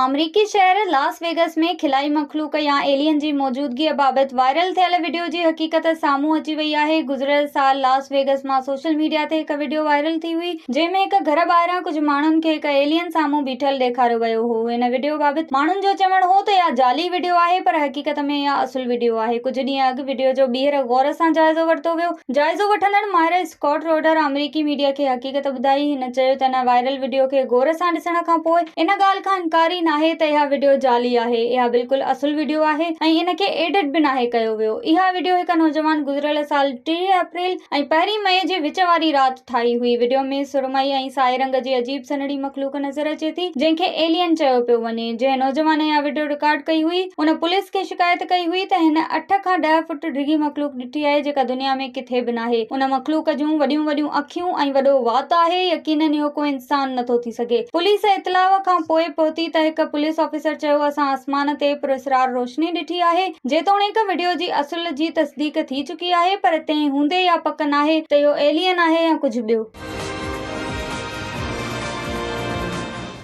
آمريڪي شهر Las Vegas ۾ خلائي مخلوق يا ايلين جي موجودگيء بابت وائرل ٿيل وڊيو جي حقيقت سامهون اچي وئي آهي. گذريل سال لاس ويگس مان سوشل ميڊيا تي هڪ وڊيو وائرل ٿي هئي، جنهن ۾ هڪ گهر ٻاهران ڪجهه ماڻهن کي هڪ ايلين سامهون بيٺل ڏيکاريو ويو هو. ان وڊيو بابت ماڻهن جو چوڻ هو ته اها جعلي وڊيو آهي پر حقيقت ۾ اها اصل وڊيو آهي. ڪجهه ڏينهن اڳ وڊيو جو ٻيهر غور سان جائزو ورتو ويو. جائزو وٺندڙ ماهر اسڪاٽ روڊر آمريڪي ميڊيا کي حقيقت ٻڌائي. هن چيو ته ان وائرل وڊيو کي غور سان ڏسڻ کانپوء ان ڳالهه کان انڪار ئي ناهي ته اها وڊيو جعلي آهي. اها بلڪل اصل وڊيو آهي ۽ ان کي ايڊٽ به ناهي ڪيو ويو. اها وڊيو هڪ نوجوان گذريل سال 30 اپريل ۽ پهرين مئي جي وچ واري رات ٺاهي هئي. وڊيو ۾ سرمئي ۽ سائي رنگ جي عجيب سنهڙي مخلوق نظر اچي ٿي، جنهن کي ايلين چيو پيو وڃي. جنهن نوجوان اها وڊيو رڪارڊ ڪئي هئي، ان پوليس کي شڪايت ڪئي هئي ته هن اٺ کان ڏهه فٽ ڊگهي مخلوق ڏٺي آهي جيڪا دنيا ۾ ڪٿي به ناهي. ان مخلوق جون وڏيون وڏيون اکيون ۽ وڏو وات آهي، يقينن اهو ڪو انسان نٿو ٿي سگهي. پوليس اطلاع کان پوء پهتي ته هڪ پوليس آفيسر چيو اسان آسمان تي پراسرار روشني ڏٺي آهي. جيتوڻيڪ وڊيو جي اصل جي تصديق ٿي چڪي آهي پر تنهن هوندي اها پڪ ناهي ته اهو ايلين آهي يا ڪجهه ٻيو.